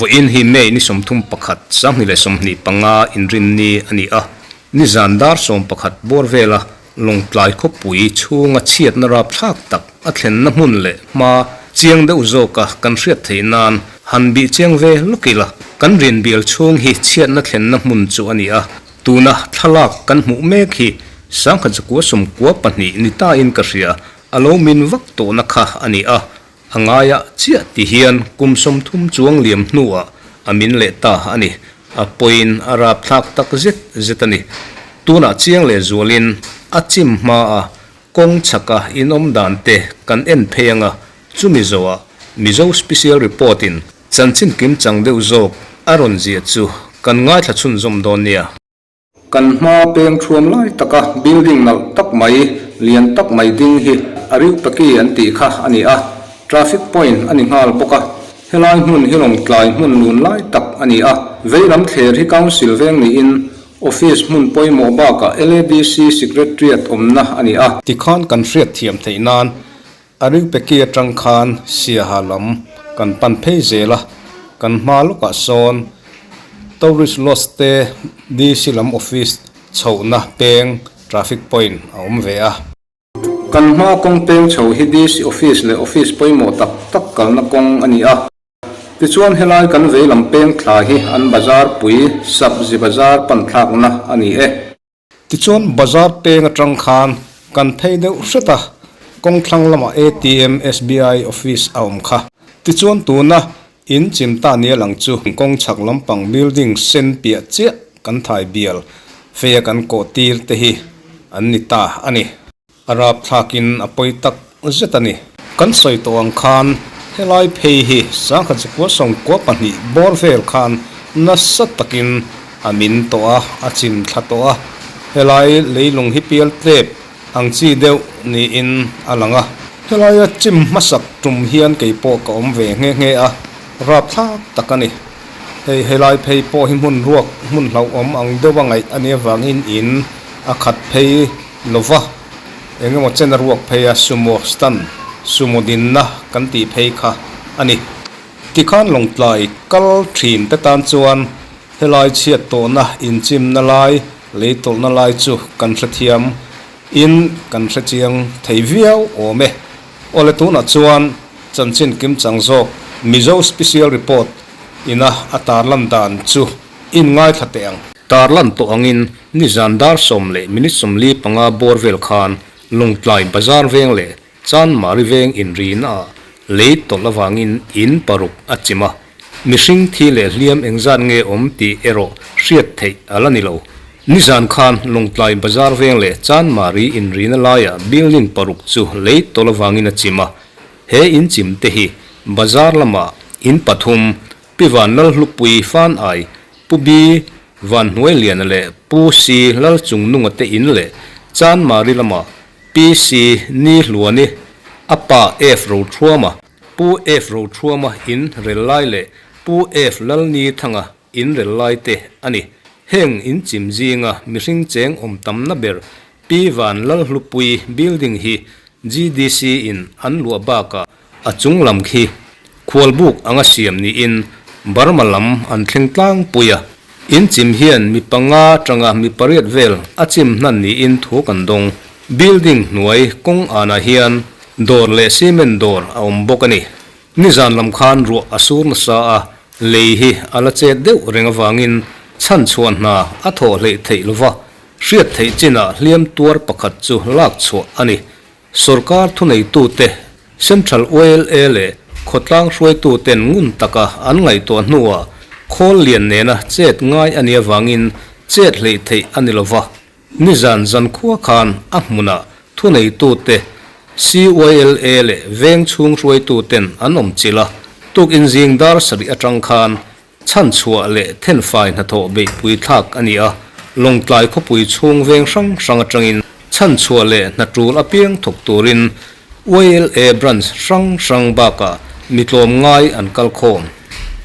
Vawiin hi May ni 31, 2025 inrinni a ni a, nizan dar 11 bawr vela Lawngtlai khawpui chhunga chhiatna rapthlak tak a thlenna hmun leh hma chiang deuh zawka kan hriat theih nan han bih chiang ve lawk ila, kan rinbial chhung hi chhiatna thlenna hmun chu a ni a, tuna thlalak kan hmuh mek hi sangkhat zakua sawmkua pahnih ni tain ka hria, a lo min vak tawhna kha a ni a, a ngaiah chiah ti hian kum 30 chuang liam hnuah a min leh ta a ni. A pawiin a rapthlak tak zet zet a ni. Tunah chiang leh zualin a chim hmaa kawng chhaka inawm dan te kan en phei anga chumi zawhah Mizo Special Report in chanchin kim chang deuh zawk a rawn ziah chu kan ngaithla chhunzawm dawn nia. Kan hma peng thuam lai taka building nalh tak mai, lian tak mai ding hi a riu taki an tih kha a ni a, traffic point a ni nghal bawk a. Helai hmun hi Lawngtlai hmun lun lai tak a ni a, veilam thler hi Council veng niin Office hmun pawimawh bakah LADC Secretariat awmna a ni a. Tikhan kan hriat thiam theih nan a riu peki atang khan Siaha lam kan pan phei zel a, kan hma lawkah sawn Tourist Lodge te DC lam Office chhohna peng traffic point a awm ve a. Kan hma kawng peng chho hi DC Office leh Office pawimawh tak tak kalna kawng a ni a. Tichuan helai kan vei lam peng thla hi an bazar pui Sabzi Bazar pan thlakna a ni e. Tichuan bazar peng atang khan kan phei deuh hret a, kawng thlang lamah ATM SBI Office a awm kha. Tichuan tuna in chim ta nia lang chu kawng chhak lampang building sen piah chiah kan thai bial feia kan kawh tir te hi an ni ta a ni. A rapthlakin a pawi tak zet a ni. Kan sawi tawh ang khan helai phei hi sangkhat zakua sawmkua pahnih bawr vel khan nasa takin a min tawh a, a chim thla tawh a. Helai leilung hi pial tlep ang chi deuh niin a lang a. Helaia chim hmasak tum hian kei pawh ka awm ve nghe nghe a, rapthlak tak a ni. Hei helai phei pawh hi hmun ruak hmun hlauhawm ang deuha ngaih a nih avangin in a khat phei lo va, eng emaw chen a ruak phei a sumo stand, sumo dinna kan tih phei kha a ni. Tikhan Lawngtlai kal thin te tan chuan helai chhiat tawhna inchimna lai, lei tawlhna lai chu kan hrethiam in kan hrechiang thei viau awm e. Awle tunah chuan chanchin kimchang zawk Mizo Special Report ina a tarlan dan chu in ngaithla teh ang. Tarlan tawh angin nizan dar sawm leh minute 45 bawr vel khan Lawngtlai Bazar veng leh Chanmari veng inrina ah lei tawlh avangin in paruk a chim a, mihring thi leh hliam engzat nge awm tih erawh hriat theih a la ni lo. Nizan khan Lawngtlai Bazar veng leh Chanmari inrina laiah building paruk chu lei tawlh avangin a chim a, he in chim te hi bazar lamah in pathum Pi Van Lalhlupui Fan Ai, Pu Bi Van Hnuailiana leh Pu Si Lalchungnunga te in leh Chanmari lamah PC Ni Hluani, a pa F Rothuama, Pu F Rothuama in rel lai leh Pu F Lalni Thanga in rel lai te a ni. Heng in chim zinga mihring cheng awm tamna ber Pi Van Lalhlupui building hi GDC in an luah bakah a chung lam khi khualbuk anga siam niin Burma lam an thleng tlangpui a. In chim hian mi panga atanga mi pariat vel a chim hnan niin thu kan dawng. Building hnuai kawng anah hian dawr leh cement dawr a awm bawk a ni. Nizan lam khan ruah a sur nasa a, lei hi a la chet deuh reng avangin chhanchhuah hna a thawh hleih theih lova, hriat theih chinah hliam tuar pakhat chu lak chhuah a ni. Sorkar thuneitute, Central YLA leh khawtlang hruaituten ngun taka an ngaihtuah hnuah khawl lian nena chet ngai a nih avangin chet hleih theih a ni lova. Nizan zankhua khan a hmunah thuneitute, CYLA leh veng chhung hruaituten an awm chilh a, tukin zing dar sarih atang khan Chhanchhuah leh thenfai hnathawh beihpui thlak a ni a, Lawngtlai khawpui chhung veng hrang hrang atangin chhanchhuah leh hna tul apiang thawk turin YLA branch hrang hrang bakah mi tlawmngai an kal khawm.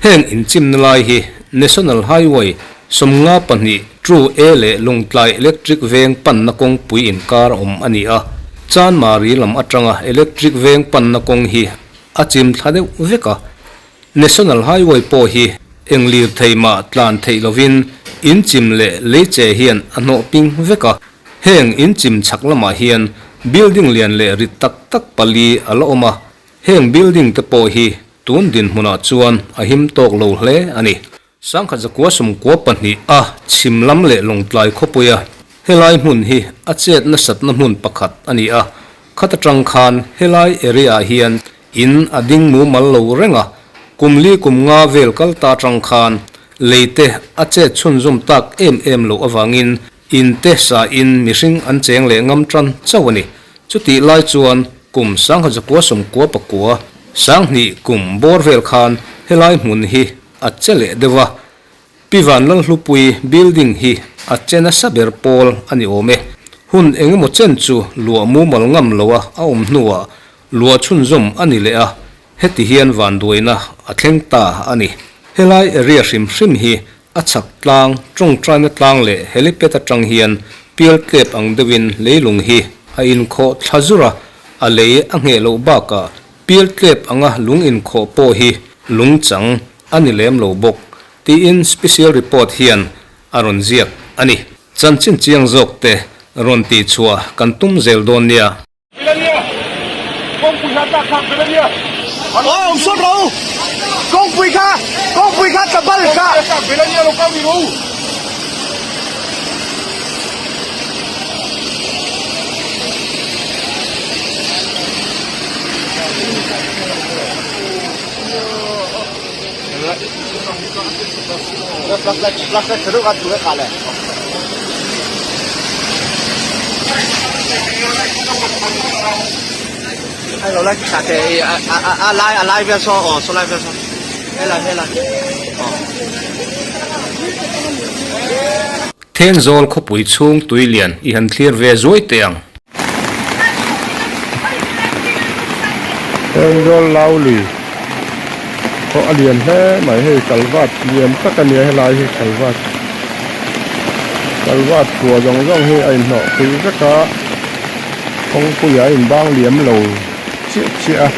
Heng inchimna lai hi National Highway 52 True A leh Lawngtlai Electric veng panna kawngpui inkar awm a ni a. Chanmari lam atanga electric veng panna kawng hi a chim thla deuh vek a, National Highway pawh hi eng lirthei mah tlan theih lovin in chim leh lei che hian a hnawh ping vek a. Heng in chim chhak lamah hian building lian leh rit tak tak pali a la awm a, heng building te pawh hi tun dinhmunah chuan a him tawk lo hle a ni. Sangkhat zakua sawmkua pahnih a chhim lam leh Lawngtlai khawpuia helai hmun hi a chet nasatna hmun pakhat a ni a, khat atang khan helai area ah hian in a ding mumal lo reng a, kum li kum nga vel kal ta atang khan lei te a chet chhunzawm tak em em loh avangin in te sa in mihring an cheng leh ngam tan chauh a ni. Chutih lai chuan kum sangkhat zakua sawmkua pakua sanghnih kum bawr vel khan helai hmun hi A che leh deuh a, Pi Vanlalhlupui building hi a che nasa ber pawl a ni awm e. Hun engemaw chen chu luah mumal ngam lo a a awm hnuah luah chhunzawm a ni leh a, heti hian vanduaina a thleng ta a ni. Helai area hrim hrim hi a chhak tlang, tawngtaina tlang leh helipad atang hian pial tlep ang deuhin leilung hi a inkhawh thla zur a, a lei a ngheh loh bakah Pial tlep anga lung inkhawh pawh hi lung chang a ni lem lo bawk, tiin Special Report hian a rawn ziak a ni. Chanchin chiang zawk te rawn tih chhuah kan tum zel dawn nia. Thenzawl khawpui chhung tui lian i han thlir ve zuai teh ang. Thenzawl lau lui pawh a lian hle mai hei kalvat lian tak a nia helai hi kalvat kalvat kua zawng zawng hi a inhnawh pui vek a kawngpuiah a inbang liam lo chiah chiah a.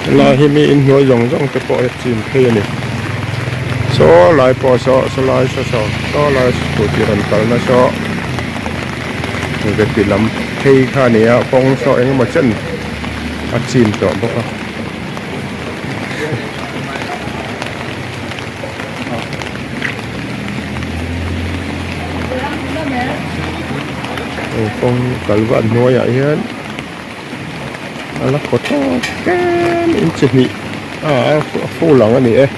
Helai hi mi inhnuai zawng zawng te pawh hi chim phei a ni saw lai pawh saw saw lai saw saw saw lai scooty rawn kalna saw veti lam phei kha a ni a kawng saw eng emaw chen a chim tawh bawk a. Kawng kal vat hnuaiah hian a la khaw tawk tlem in chi hnih a full ang a ni e.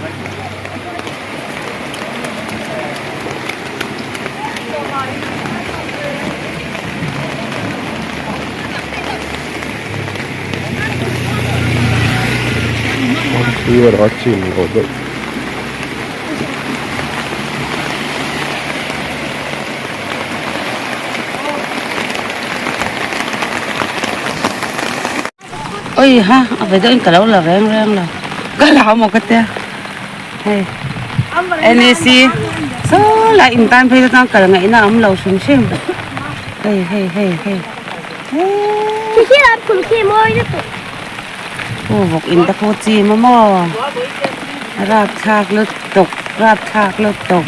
Kawngpui erawh a chin loh deuh. Oi ha a ve deuhin ka lo la reng reng lo ka lau maw ka tia hei NAC saw lai in tan phei te chuan kal ngaihna a awm lo hrim hrim hei hei hei hei Aw vawk in te khu chi maw maw rapthlak lutuk rapthlak lutuk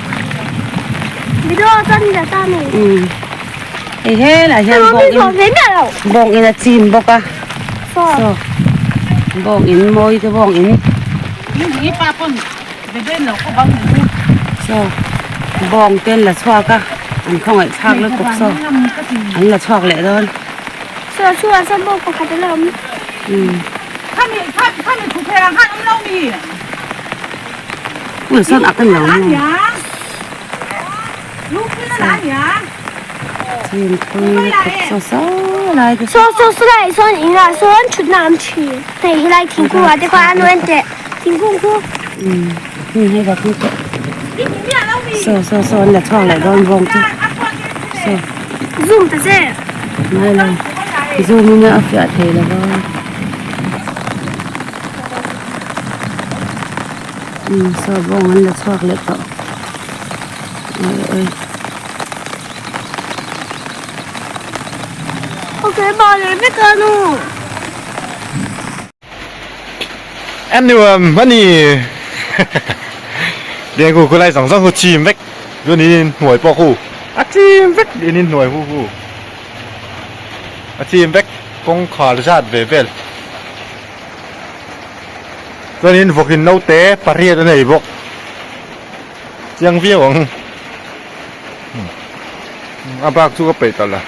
umm hei helai hian bawng in bawng in a chim bawk a saw bawng in mawi te bawng in saw bawng te an la chhuak a an khawngaih thlak lutuk saw an la chhuak leh dawn. Zoom in a fiah thei lo va. Umm saw bawng an la chhuak leh tawh awi awi. Okay ba leh vek a nu. Em ni um ani Lian khu khulai zawng zawng khu chim vek chuan in hnuai pawh khu a chim vek in in hnuai khu khu a chim vek kawngkhar zat ve vel chuan in vawkin naute pariat a nei bawk chiang viau ang a bak chu ka peih ta lo.